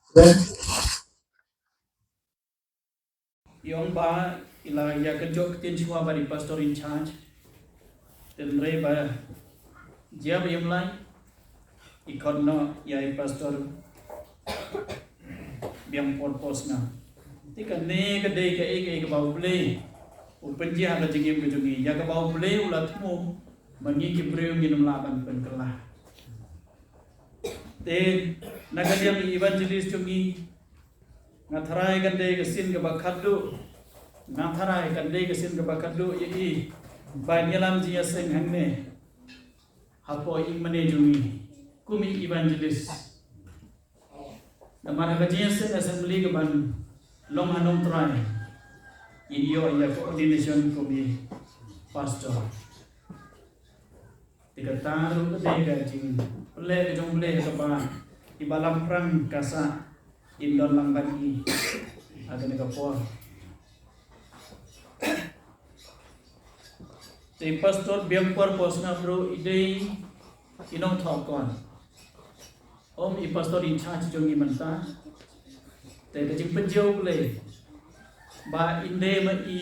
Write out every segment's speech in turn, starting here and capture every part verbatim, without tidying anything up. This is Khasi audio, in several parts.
Ïong ba i la ïa ka jok ktien shuwa ba i pastor in charge. Tynrai ba jia ba ïam lai i khot noh ïa i pastor Biang Por Posna. Te kane ka dei kaei kaei kaba U Blei u pynjia ha ka jingim ka jong ngi, ïa kaba U Blei u la thmu ba ngi ki briew ngin ym lah ban pynkylla. Te na ka liang i evangelist jong ngi, nga tharai kan dei ka sien kaba khatduh, nga tharai kan dei ka sien kaba khatduh ïa i ban ïalam jingïaseng hangne hapoh i mane jong ngi kum i evangelist. Namar ha ka jingïaseng assembly kaban long ha Nongtrai, in ïoh ïa ka ordination kum i pastor. Te kata ruh ka dei ka jingpynlong ka jong U Blei kaba i Balang Prang ka sah in don lang bad i ha kane ka por. Te pastor Biang Por Posna ruh i dei i nongthoh kot. Ym i pastor in charge jong ngi mynta. Te ka jingpynjia U Blei ba in dei ma i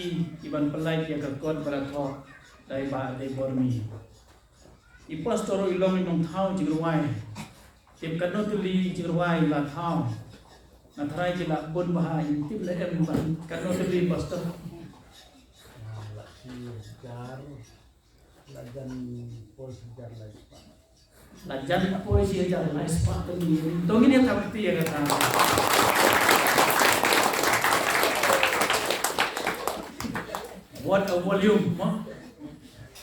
i ban pynlait ïa ka kot ba la thoh da i Bah Deibormi. I pastor i long i nongthaw jingrwai. Tip katno tylli jingrwai la thaw. Nga tharai ki la bun bha, in tip leh em ban katno tylli pastor. La jan poi shi hajar lai spah. La jan poi shi hajar lai spah tylli. To ngin ïa thap kti ïa kata. What a volume, mo?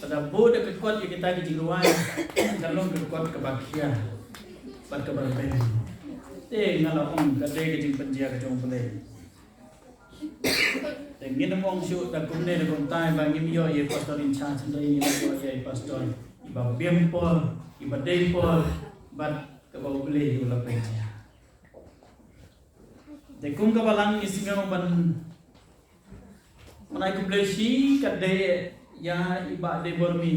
Lada buh da ka kot ïa kita ki jingrwai, kan long ka kot kaba khia bad kaba rben. Te nga la ong ka dei ka jingpynjia ka jong U Blei. Te ngin ym ong shuh da kumne da kumtai ba ngim ïoh ïa i pastor in charge, hynrei ngin ïoh ïa i pastor iba biang por, iba dei por bad kaba U Blei u la pynjia. Te kum ka Balang ngi sngew ban ai khublei shi katdei ïa i Bah Deibormi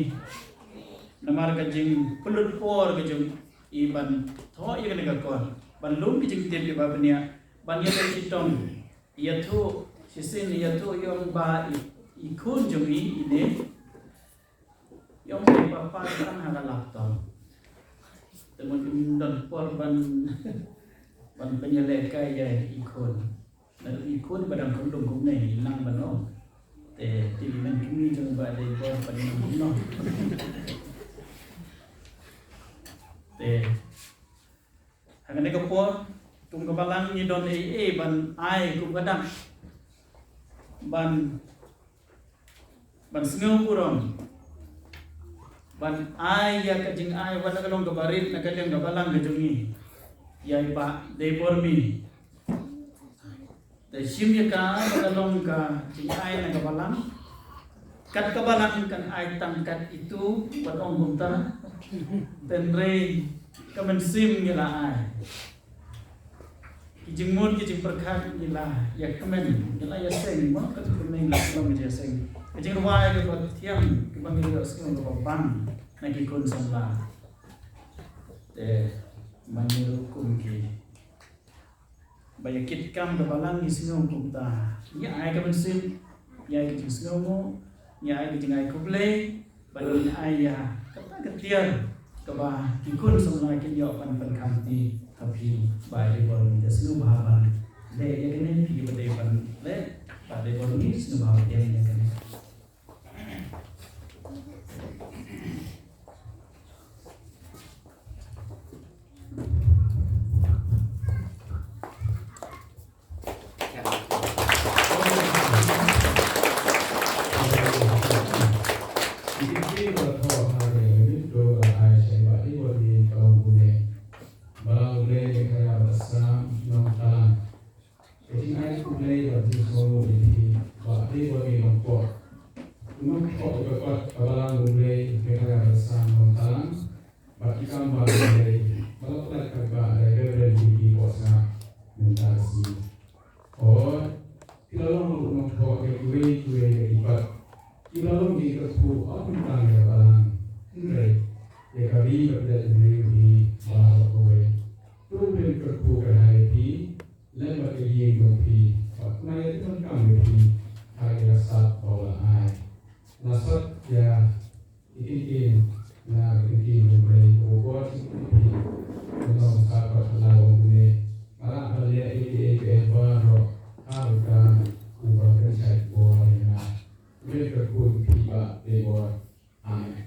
namar ka jingpynlut por ka jong i ban thoh ïa kane ka kot, ban lum ka jingtip ïa i Bah Bniah, ban ïa leh shitom, ïathuh shisien, ïathuh ïong ba i, i khun jong i, ine. Ïong ba i papa i tang ha ka laptop. Te mut im don por ban, ban pynïalehkai ïa i khun. Naduh i khun ba dang khunlung kumne i nang ban ong. Te, te i men kmie jong i Bah Deibor ban nang kumno. Te ha kane ka por, kum ka Balang ngi don ei ei ban ai kum ka dak. Ban, ban sngew burom. Ban ai ïa ka jingai wat la ka long kaba rit na ka liang ka Balang ka jong ngi. Ïa i Bah Deibormi. Te shim ïa ka ba ka long ka jingai na ka Balang. Kat ka Balang kan ai tang kat itu, wat ong kumta. Hynrei ka mynsiem ngi la ai. Ki jingmut ki jingpyrkhat ngi la ïa kmen, ngi la ïa seng, mo, ka tu kmen la long ïa seng. Ka jingrwai kaba thiang, kaba ngi la seng kaba bang na ki khun samla. Te man ngi ruh kum ki ba ïa kit kam ka Balang ngi sngew kumta. Ngi ai ka mynsiem, ïa ka jingsngewnguh, ngi ai ka jingai khublei, ba ngi ai ïa kata ka tiar kaba ki khun samla kin ïoh ban pynkham kti ha phi Bah Deibor, ngi da sngewbha ban leh ïa kane, phi ba dei ban leh Bah Deibor, ngi sngewbha ban leh ïa kane. Ka jingai khublei bad jingsngewnguh ïa phi Bah Deibor Nongpoh. Nga sot ïa i kyntien na ka ktien jong U Blei, ko Baibl, ka nong ka pat na long ne. Nga lah ban leh ïa kiei kiei baroh ha ka uba pynshait bor ïa nga. Mem kyrkhu ïa phi Bah Debor. Amen.